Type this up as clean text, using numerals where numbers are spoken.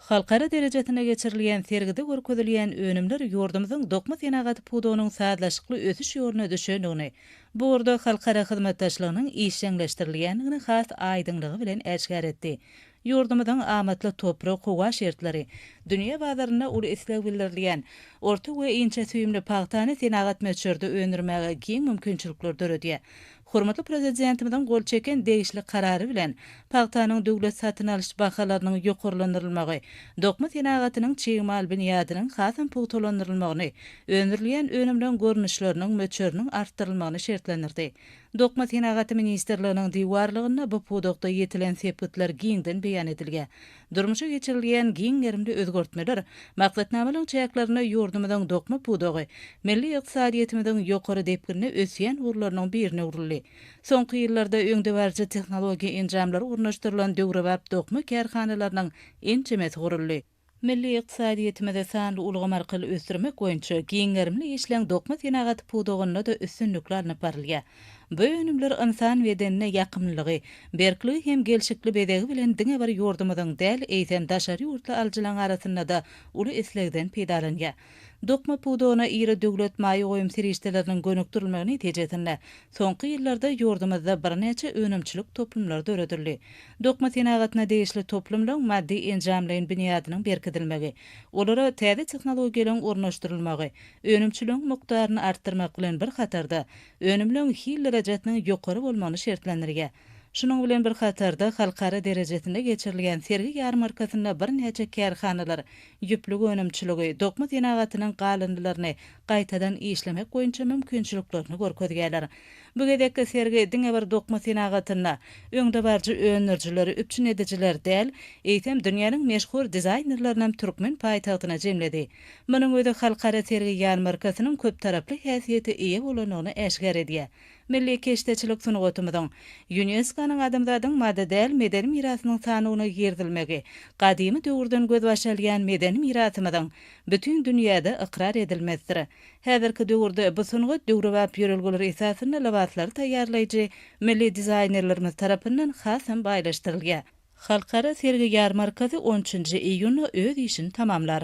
Halkara derejesinde geçirilýän sergide görkezilýän önümler ýurdumyzyň dokma senagaty pudagynyň sazlaşykly ösüş ýoluna düşendigini, bu ugurda halkara hyzmatdaşlygynyň işjeňleşdirilýändigini has aýdyňlygy bilen äşgär etdi. Ýurdumyzyň amatly toprak-howa şertleri, dünýä bazarynda uly isleg bildirilýän orta we inçe süýümli pagtany senagat möçberde öndürmäge giň mümkinçilikler döredýär. Hormatly Prezidentimiziň gol çeken degişli Karary bilen, pagtanyň döwlet satyn alyş bahalarynyň ýokarlandyrylmagy, dokma senagatynyň çig mal binýadynyň hasam pugtalandyrylmagyny, öndürilýän önümleň görnüşleriniň möçberiniň artdyrylmagyny şertlendirdi. Dokma senagaty ministrliginiň diwarlygynda bu pudakda ýetilen sepgitler giňden beýan edilýär. Durmuşa geçirilýän giň gerimli özgertmeler maksatnamalaryň çäklerinde ýurdumyzyň dokma pudagy milli ykdysadyýetimiziň ýokary depginde ösýän ugurlarynyň birine öwrüldi. Soňky ýyllarda öňdebaryjy tehnologiýa enjamlary ornaşdyrylan döwrebap dokma kärhanalarynyň ençemesi guruldy. Milli ykdysadyýetimizi sanly ulgam arkaly ösdürmek boýunça giň gerimli işleň dokma senagaty pudagynda-da üstünlikli alnyp barylýar. Bu önümler ynsan bedenine ýakymlylygy, berkligi hem gelşikli bezegi bilen diňe bir ýurdumyzyň däl, eýsem, daşary ýurtly alyjylaryň arasynda-da uly islegden peýdalanýar. Dokma pudagyna iri döwlet maýa goýum serişdeleriniň gönükdirilmegi netijesinde, soňky ýyllarda ýurdumyzda birnäçe önümçilik toplumlary döredildi. Dokma senagatyna degişli toplumlaryň maddy-enjamlaýyn binýadynyň berkidilmegi, olara täze tehnologiýalaryň ornaşdyrylmagy, önümçiligiň mukdaryny artdyrmak bilen bir hatarda, önümleň hil derejesiniň ýokary bolmagyny şertlendirýär. Şunuň bilen bir hatarda, halkara derejesinde geçirilýän sergi-ýarmarkasynda birnäçe kärhanalar ýüplük önümçiligi, dokma senagatynyň galyndylaryny gaýtadan işlemek boýunça mümkinçiliklerini görkezýärler. Bu gezekki sergi diňe bir dokma senagatynda öňdebaryjy öndürijileri, üpjün edijileri däl, eýsem, dünýäniň meşhur dizaýnerlerinem türkmen paýtagtyna jemledi. Munuň özi halkara sergi-ýarmarkasynyň köptaraply häsiýete eýe bolandygyny äşgär edýär. Milli keşdeçilik sungatymyzyň Ýunesko-nyň adamzadyň maddy däl medeni mirasynyň sanawyna girizilmegi gadymy döwürden gözbaş alýan medeni mirasymyzyň bütin dünýäde ykrar edilmesidir. Häzirki döwürde bu sungat döwrebap ýörelgeler esasynda lybaslary taýýarlaýjy milli dizaýnerlerimiz tarapyndan hasam baýlaşdyrylýar. Halkara sergi-ýarmarkasy on üçünji iýunda öz işini tamamlar.